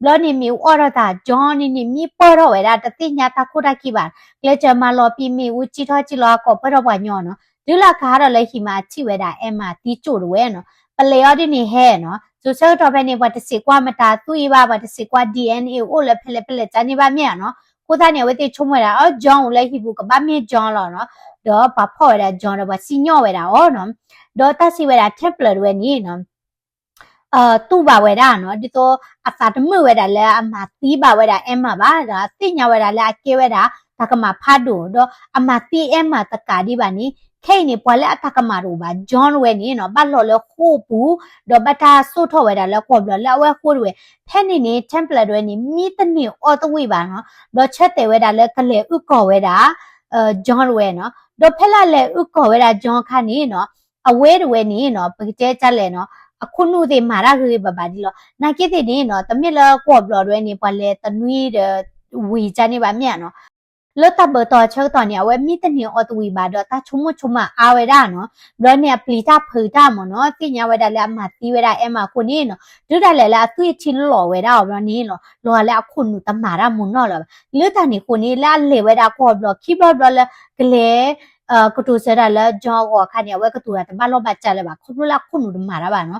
ဘျီန့ၣ်မ့ၣ်အူအီၣ်ထီၣ်သး John န့ၣ်န့ၣ် မံပၢၢ်ထီၣ်ဝဲဒၣ် တသ့ၣ်ညါတၢ်ခိၣ်တၢ်ခံဘၣ်. ကျဲးစၢးမၤလီၤပံာ်မ့ၣ်အူစံၣ်ထီၣ်စံၣ်လီၤ အကိးပၢၢ်ထီၣ်ပှၤညီနီၤ. တုၤလၢကဟးထီၣ်လၢဟံၣ်မး အထံၣ်ဝဲဒၣ် Emma သံကၠိၣ်တဝဲနီၤ. ပလဲၤအီၤဒ်န့ၣ်ဟဲနီၤ စိၤဆၢကတီၢ်ဖဲန့ၣ် ပှၤတစံးကွၢ်မတၤသွံၣ်အံၤဘၣ် ပှၤတစံးကွၢ် DNA အိၣ်လၢဖဲလဲၣ်ဖဲလဲၣ်ကန့ၣ်ဘၣ်မ့ၢ်ဧါနီၤ. အဃိသတးန့ၣ် အဝဲသ့ၣ်ဆိကမိၣ်ဝဲဒၣ် အ John အိၣ်လၢဟံၣ်ပူၤ ကဘၣ်မ့ၢ် John လီၤနီၤ. ဒီးပာ်ဖှိၣ်ဝဲဒၣ် John ဒီးပှၤစံၣ်ညီၣ်ဝဲဒၣ်အီၤနီၤ. ဒီးတၢ်စံးဝဲဒၣ် Templar တဝဲန့ၣ်နီၤ တူၢ်ဘၣ်ဝဲဒၣ်နီၤ ဒ်သိးအသးတမုာ်ဝဲဒၣ်လၢအမၤသံဘၣ်ဝဲဒၣ် Emma ဘၣ် ဒီးအသ့ၣ်ညါဝဲဒၣ်လၢအကဲဝဲဒၣ် တၢ်ကမၣ်ဖးဒိၣ် ဒီးအမၤသံ Emma တကးဒံးဘၣ်န့ၣ် ခဲအံၤန့ၣ် ပှၤလၢအတၢ်ကမၣ်တအိၣ်ဘၣ် John တဝဲန့ၣ်နီၤ ဘၣ်လီၤလၢဃိာ်ပူၤ ဒီးဘၣ်တၢ်စိာ်ထီၣ်ဝဲဒၣ်လၢကီၢ်ဘျီလၢအဝဲဃိာ်တဝဲ. ဖဲန့ၣ်န့ၣ် Templar တဝဲန့ၣ် မံတန့ၢ်အီသဝံၣ်ဘၣ်နီၤ ဒီးဆၢတဲာ်ဝဲဒၣ်လၢကလဲၤအုၣ်ကီၤဝဲဒၣ် John တဝဲနီၤ. ဒီးဖဲလၢအလဲၤအုၣ်ကီၤဝဲဒၣ် John အခါန့ၣ်နီၤ အဝဲတဝဲန့ၣ်နီၤ ပကတဲကလဲၣ်နီၤ အခိၣ်နူာ်သ့ၣ်မၤတၢ်ဂ့ၤဂ့ၤဘၣ်ဘၣ်ဒ်လီၤ. နာ်က့သ့ၣ်န့ၣ်နီၤ တမ့ၢ်လၢကီၢ်ဘျီတဝဲန့ၣ် ပှၤလဲၤတနွံဒီး ဝံၤကန့ၣ်ဘၣ်မ့ၢ်ဧါနီၤ. လၢတၢ်ဘၢၣ်တီၤဆၢကတီၢ်န့ၣ် အဝဲမံတန့ၢ်အီသဝံၣ်ဘၣ်ဒီး တၢ်ဆိကမိၣ်ဆိကမးအါဝဲဒၣ်နီၤ. ဘျီန့ၣ်အပျံၤတၢ်ဖုးတၢ်မ့ၢ်နီၤ သ့ၣ်ညါဝဲဒၣ်လၢအမၤသံဝဲဒၣ် Emma အဃိန့ၣ်နီၤ တုၤဒၣ်လဲာ်လၢအသွံၣ်အထံလီၤဝဲဒၣ်အီၤဘျီန့ၣ်နီၤ လီၤဂာ်လၢအခိၣ်နူာ်တမၤတၢ်မ့ၢ်နီၤလၢၤဘၣ်. လၢတၢ်န့ၣ်အဃိန့ၣ် လၢအလဲၤဝဲဒၣ်ကီၢ်ဘျီခံဘျီဘျီလၢ ကလဲၤ ကတိၤဆၢတၢ်လၢ John အဂီၢ်အခါန့ၣ် အဝဲကတိၤတၢ်တဘၣ်လီၢ်ဘၣ်စးလၢၤဘၣ် ခီဖျိလၢအခိၣ်နူာ်တမၤတၢ်ဘၣ်နီၤ.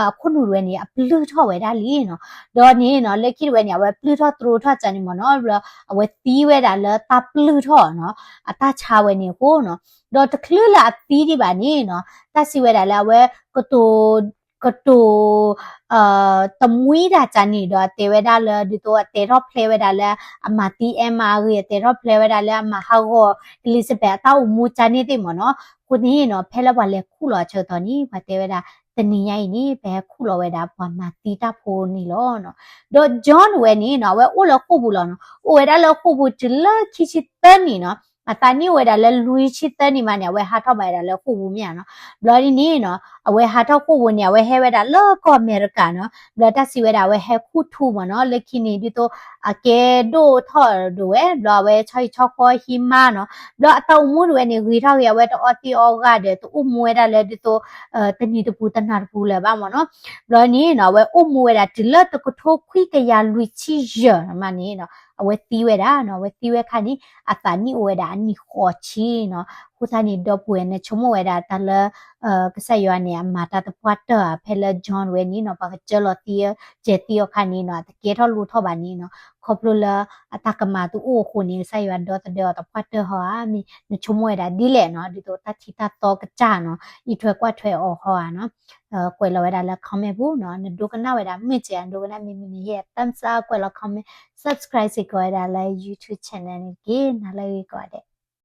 အခိၣ်နူာ်တဝဲန့ၣ် အပျုၢ်ထီၣ်ဝဲဒၣ်လံနီၤ. ဒီးန့ၣ်နီၤ လၢခံတဝဲန့ၣ် အဝဲပျုၢ်ထီၣ်တြိထီၣ်ကန့ၣ်မ့ၢ်နီၤ ဘျီအဝဲသံဝဲဒၣ်လၢတၢ်ပျုၢ်ထီၣ်နီၤ အတၢ်ဆါဝဲန့ၣ်အဃိနီၤ. ဒီးတချုးလၢအသံဒံးဘၣ်န့ၣ်နီၤ တၢ်စံးဝဲဒၣ်လၢအဝဲကတိၤ ကတိၤ တမှံတၢ်ကန့ၣ်ဒီး အတဲဝဲဒၣ်လၢ ဒ်သိးအတဲထီၣ်ဖျဲးဝဲဒၣ်လၢ အမၤသံ Emma အဂ့ၢ် အတဲထီၣ်ဖျဲးဝဲဒၣ်လၢအမၤဟးဂီၤ Elizabeth အတၢ်အိၣ်မူကန့ၣ်သ့ၣ်မ့ၢ်နီၤ. အဃိန့ၣ်နီၤ ဖဲလၢပှၤလဲၤခူၣ်လီၤအဆၢကတီၢ်န့ၣ် ပှၤတဲဝဲဒၣ် တနံၤညါအံၤန့ၣ် ပဟဲခူၣ်လီၤဝဲဒၣ်ပှၤမၤသံတၢ်ဖိန့ၣ်လီၤနီၤ. ဒီး John တဝဲန့ၣ်နီၤ အဝဲအိၣ်လၢဃိာ်ပူၤလီၤနီၤ. အိၣ်ဝဲဒၣ်လၢဃိာ်ပူၤတုၤလၢခံဆံသၢနံၣ်နီၤ. အသးနံၣ်အိၣ်ဝဲဒၣ်လၢလွံၢ်ဆံသၢနံၣ်မးန့ၣ် အဝဲဟးထီၣ်ဘၣ်ဝဲဒၣ်လၢဃိာ်ပူၤမ့ၢ်ဧါနီၤ. ဘျီဒ်န့ၣ်နီၤ အဝဲဟးထီၣ်ဃိာ်ပူၤန့ၣ် အဝဲဟဲဝဲဒၣ်လၢကီၢ်အမဲရကၤနီၤ. ဘျီတၢ်စံးဝဲဒၣ် အဝဲဟဲခူၣ်ထူမ့ၢ်နီၤ လၢခံန့ၣ် ဒ်သိးအကဲဒိၣ်ထီၣ်ဒိၣ်ဝဲ ဘျီအဝဲဆီဟံၣ်ဆီဃီဟံးမါနီၤ. ဘျီအတၢ်အိၣ်မူတဝဲန့ၣ် ဂ့ၤထီၣ်ဂ့ၤ အဝဲတအီသံးအီဂၤဒီး တအိၣ်မူဝဲဒၣ်လၢဒ်သိး တနံၤတပူၤတနၤတပူၤလၢၤဘၣ်မ့ၢ်နီၤ. ဘျီန့ၣ်နီၤ အဝဲအိၣ်မူဝဲဒၣ်တုၤလၢတကထိခွံကယၤလွံၢ်ဆံယဲၢ်မးန့ၣ်နီၤ အဝဲသံဝဲဒၣ်နီၤ. အဝဲသံဝဲခါန့ၣ် အသးနံၣ်အိၣ်ဝဲဒၣ်အနံၣ်ဃိးဆံနီၤ. အဃိသတးန့ၣ် ဒီပုၢ်ဝဲၢ် နဆိကမိၣ်ဝဲဒၣ်တၢ်လၢ ကစၢ်ယွၤန့ၣ်အမၤတၢ်သပှၢ်တၢၢ်ဧါ ဖဲလၢ John ဝဲန့ၣ်နီၤ ပှၤကစၢလီၤသံ ကဲၤသံအီၤခါန့ၣ်နီၤ အတကဲထီၣ်လိၣ်ထီၣ်ဘၣ်န့ၣ်နီၤ ခီဖျိလၢအတၢ်ကမၤတအိၣ်အဃိန့ၣ် ကစၢ်ယွၤဒီသဒၢအီၤသပှၢ်တၢၢ်ဟီဧါ မ့ၢ်နဆိကမိၣ်ဝဲဒၣ်ဒ်လဲၣ်နီၤ ဒ်သိးတၢ်ထံတၢ်သီကစၢ်နီၤ အံးထွဲကွၢ်ထွဲအီၤဟီဧါနီၤ ကွဲးလီၤဝဲဒၣ်လၢ comment ပူၤနီၤ နဒိကနၣ်ဝဲဒၣ်မုာ်စဲး နဒိကနၣ်မ့ၢ်မနုၤ hit thumbs up ကွဲးလီၤ comment subscribe စ့ၢ်ကီးဝဲဒၣ်လၢ YouTube channel န့ၣ်တက့ၢ် နၤလၢဂ့ၤကိးဂၤဒဲး